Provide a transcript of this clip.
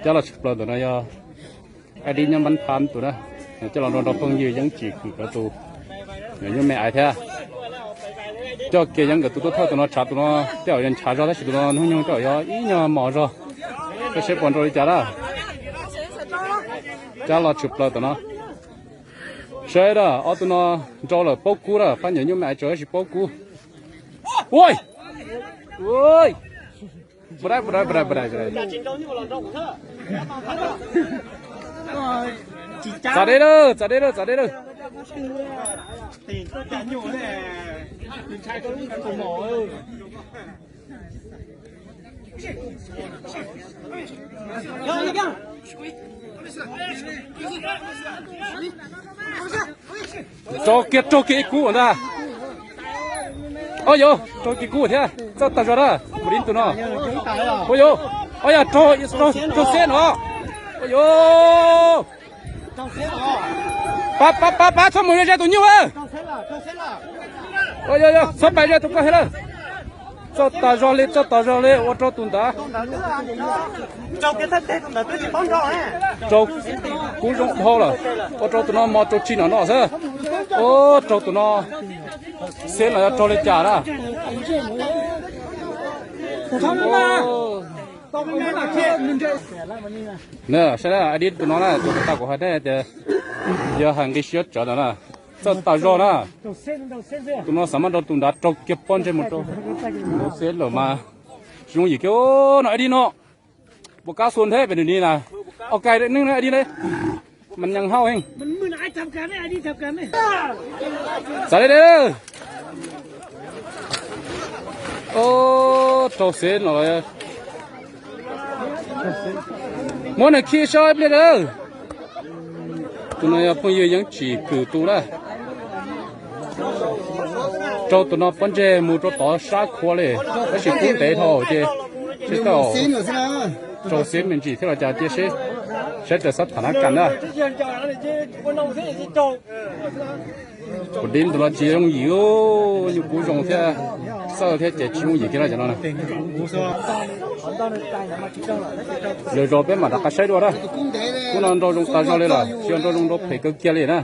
Cov los tshwm plaws ntawm no yog Ais Dib nyob Npab Phab tus na, coj los nrog nrog phooj ywg Yeeb Tsim Kwm nkawd tus nyuam nyuj me ais thiab. Coj kiag Yeeb nkawd tus tuaj thawj tus no, tshav tus no tej zaum yog ntshav zog tab sis tus no hnub nyoog tej zaum yog ib nyuag mos zog. Saib seb puas nrau li cas na. Cov los tshwm plaws ntawm no. Saib na, ob tug no nrau lawm paub kub na, pab nyuam nyuj me ais tsaws tab sis paub kub. Ua, ua, txav deb lawm, txav deb lawm, txav deb lawm. Rau kiag, rau kiag ib kub ntag. Ua yuav rau kiag kub thiab, txawj tag zog na, mus li tus no. Ua yuav, ua yog rau, rau xeb no. Ua yuav, pab pab pab pab txhob mus ze tus nyuj. Ua yog yog txhob pais ze tus koj thiab lawm. Txawj tas zog li, txawj tas zog li, ua rau tus ntawd rau kub zoo dhau lawm, ua rau tus no mos rau tsis nom no xwb. Ua rau tus no xeb los yog raug li cas na. Saib Ais Dib tus no na, tus tau kuv hais tias yog hais nqi siab tsawv ntawd na, txawj tas zog na. Tus no xav mas rau tus nrad raug kiag pob ntseg mus rau xeb lawm mas tsis yooj yim kiag no Ais Dib no. Puas kab xua ntheb pem nws ni na. Ok, neeg Ais Dib ne, mas nyees hauj heej. Txav li, raug xeb no. Muab nws khi so ib pliag lawm. Tus no yog phooj ywg Yeeb Tsim Kwm tus na. Raug tus no pob ntseg mus rau tod sab khua li, tab sis kub ntev dhau ces seb tau raug xeb me ntsis thiab los cas cia seb, saib raws xab tham na kam na. Kuv dib tus no tsis yooj yim, nyuj kub zoo thiab, txawj thiab ces tsis yooj yim kiag no cov no. Lwm zaus peb mam rov qab saib dua na. Kub no nrau zoo tas zog li lawm, tsis yog nrau zoo nrau phem kawg kiag li na.